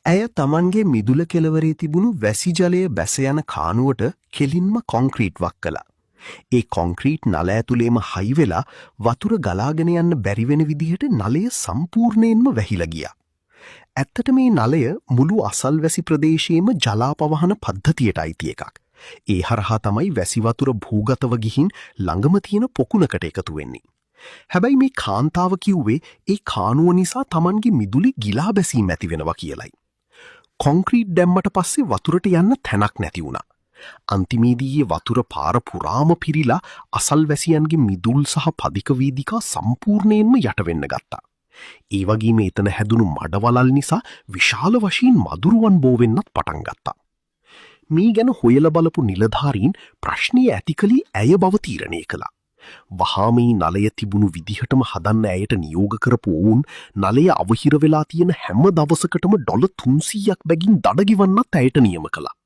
ඇය තමන්ගේ මිදුල කෙළවරේ තිබුණු වැසි ජලය බැස යන කානුවට කෙලින්ම කොන්ක්‍රීට් වක් කළා. ඒ කොන්ක්‍රීට් නල ඇතුලේම හයි වෙලා වතුර ගලාගෙන යන්න බැරි වෙන විදිහට නලය සම්පූර්ණයෙන්ම වැහිලා ගියා. ඇත්තට මේ නලය මුළු අසල්වැසි ප්‍රදේශයේම ජලාපවහන පද්ධතියට අයිති එකක්. ඒ හරහා තමයි වැසි වතුර භූගතව ගිහින් ළඟම තියෙන පොකුණකට එකතු වෙන්නේ. හැබැයි මේ කාන්තාව කිව්වේ ඒ කානුව නිසා තමන්ගේ මිදුලේ ගිලා බැසීම ඇති වෙනවා කියලයි. කොන්ක්‍රීට් දැම්මට පස්සේ වතුරට යන්න තැනක් නැති වුණා. අන්තිමේදී ඒ වතුර පාර පුරාම පිරිලා අසල්වැසියන්ගේ මිදුල් සහ පදික වේදිකා සම්පූර්ණයෙන්ම යට වෙන්න ගත්තා. ඒ වගේම එතන හැදුණු මඩ වලල් නිසා විශාල වශයෙන් මදුරුවන් බෝ වෙන්නත් පටන් ගත්තා. මේ ගැන හොයලා බලපු නිලධාරීන් ප්‍රශ්නය ඇති කළේ ඇය බව තීරණය කළා. වහාම මේ නලය තිබුණු විදිහටම හදන්න ඇයට නියෝග කරපු ඔවුන් නලය අවහිර වෙලා තියෙන හැම දවසකටම ඩොලර් 300ක් බැගින් දඩ ගෙවන්නත් ඇයට නියම කළා.